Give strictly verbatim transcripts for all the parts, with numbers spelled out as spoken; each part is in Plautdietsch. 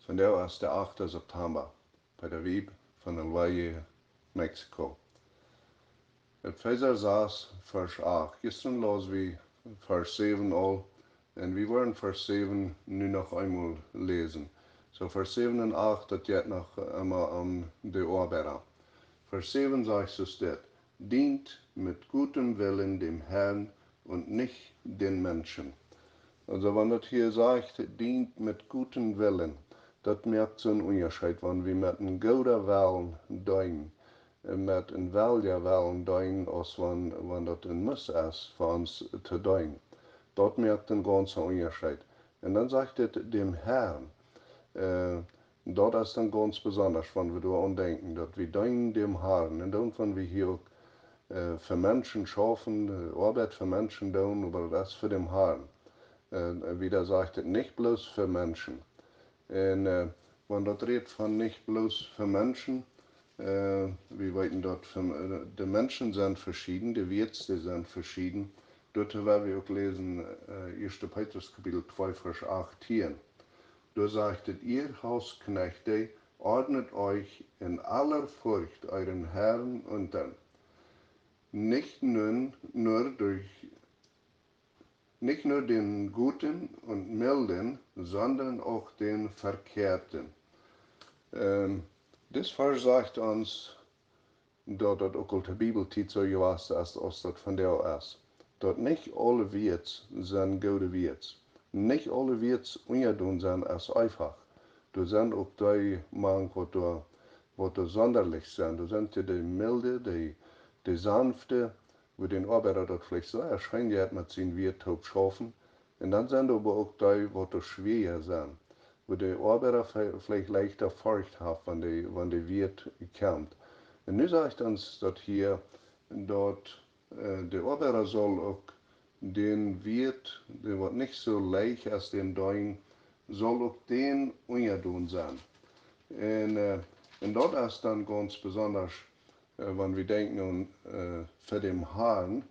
Vondoag es de achte September, bie de Wieb von El Valle, Mexiko. Efeesa sas, Varsch acht. Jistren lasen wie Varsch säwen aul, un wie woaren Varsch säwen nu noch eemol läsen. Soo Varsch säwen un acht, daut jeit noch emma om de Oabeida. Varsch säwen sajcht soo dit: Dient mit gutem Willen dem Herrn und nicht den Menschen. Aulsoo, wan daut hia sajcht, dient mit gutem Willen, daut moakt soon Unjascheet, wan wie met een gooden Wellen deenen, äh, met een weljen Wellen deenen, aus wan, wan daut een Must es fa ons to deenen. Daut moakt een gaunzen Unjascheet. Un dan sajcht et dem Herrn, äh, daut es dan gaunz besondasch, wan wie doaraun denkjen, daut wie deenen dem Herrn. Un dan, wan wie hia uk, äh, fa Menschen schaufen, äh, Oabeit fa Menschen doonen, oba daut es fa dem Herrn. Äh, wieda sajcht et nich bloos fa Menschen. Un, äh, wan daut rät von nich bloos fa Menschen, äh, wie weeten daut von, äh, de Menschen sent veschieden, de Wieets, dee sent veschieden. Doatoo well wie uk läsen, äh, Ieeschte Petrus Kapitel twee, Varsch achtieen. Doa sajcht et: Ihr Hausknechte, ordnet euch in aller Furcht euren Herrn unter, nicht nun nur durch, nicht nur den Guten und Milden, sondern auch den Verkehrten. Ähm, dit Varsch sajcht ons, daut daut uk aul to Bibeltiet soo jewast es, aus daut vondoag es. Daut nich aule Wieets sent goode Wieets. Nich aule Wieets unjadon sennen es eefach. Doa sent uk dee mank, waut doa, waut doa sondalich sent. Doa sent dee, dee milde, dee, dee sanfte, wua dän Oabeida daut veleicht sea scheen jeit, met sien Wieet toop schaufen. Un dan sent oba uk dee, waut doa schwoa sent, wua de Oabeida ve-, veleicht leichta Forcht haft, wan de, wan de Wieet kjemt. Un nu sajcht ons daut hia, daut, äh, de Oabeida saul uk dän Wieet, dee waut nich soo leicht es, dän deenen, saul uk dän unjadon sennen. Un, äh, un daut es dan gaunz besondasch, äh, wan wie denkjen aun, äh, fa dem Herrn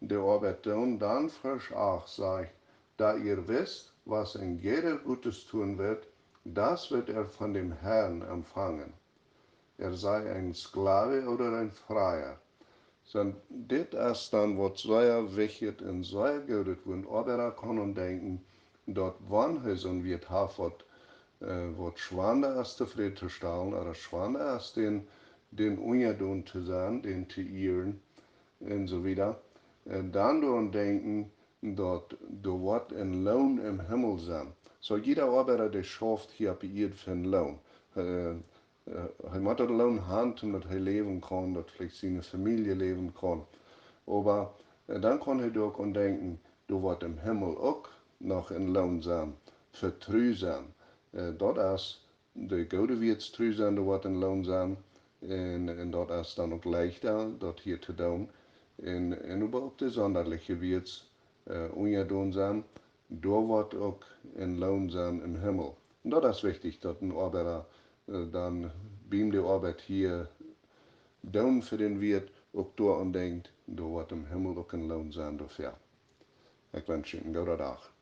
de Oabeit doonen, dan Varsch acht sajcht: Da ihr wisst, was ein jeder Gutes tun wird, das wird er von dem Herrn empfangen. Er sei ein Sklave oder ein Freier. Soo, dit es dan waut sea wichtich un sea goot, wua een Oabeida kaun aun denkjen, daut wan hee soon Wieet haft, waut, äh, waut schwanda es tofräd to stalen, ooda schwanda es dän, dän unjadon to sennen, dän to ieren, un soo wieda. Äh, dan doaraun denkjen, daut doa woat een Loon em Himmel sennen. Soo, jieda Oabeida, dee schauft hia opp de Ieed fa een Loon. Äh, äh, hee mott daut Loon haben, daut hee läwen kaun, daut veleicht siene Famielje läwen kaun. Oba, äh, dan kaun hee doa uk aun denkjen, doa woat em Himmel uk noch een Loon sennen, fa tru sennen. Äh, daut es de goode Wieets tru sennen, doa woat een Loon sennen. Un, un daut es dan uk leichta, daut hia to doonen. Un, un oba uk de sondaliche Wieets, äh, unjadon sennen, doa woat uk een Loon sennen em Himmel. Un daut es wichtich, daut een Oabeida, äh, dan biem de Oabeit hia doonen fa dän Wieet uk doaraun denkjt, doa woat em Himmel uk een Loon sennen doafäa. Ekj wensch junt een gooden Dach.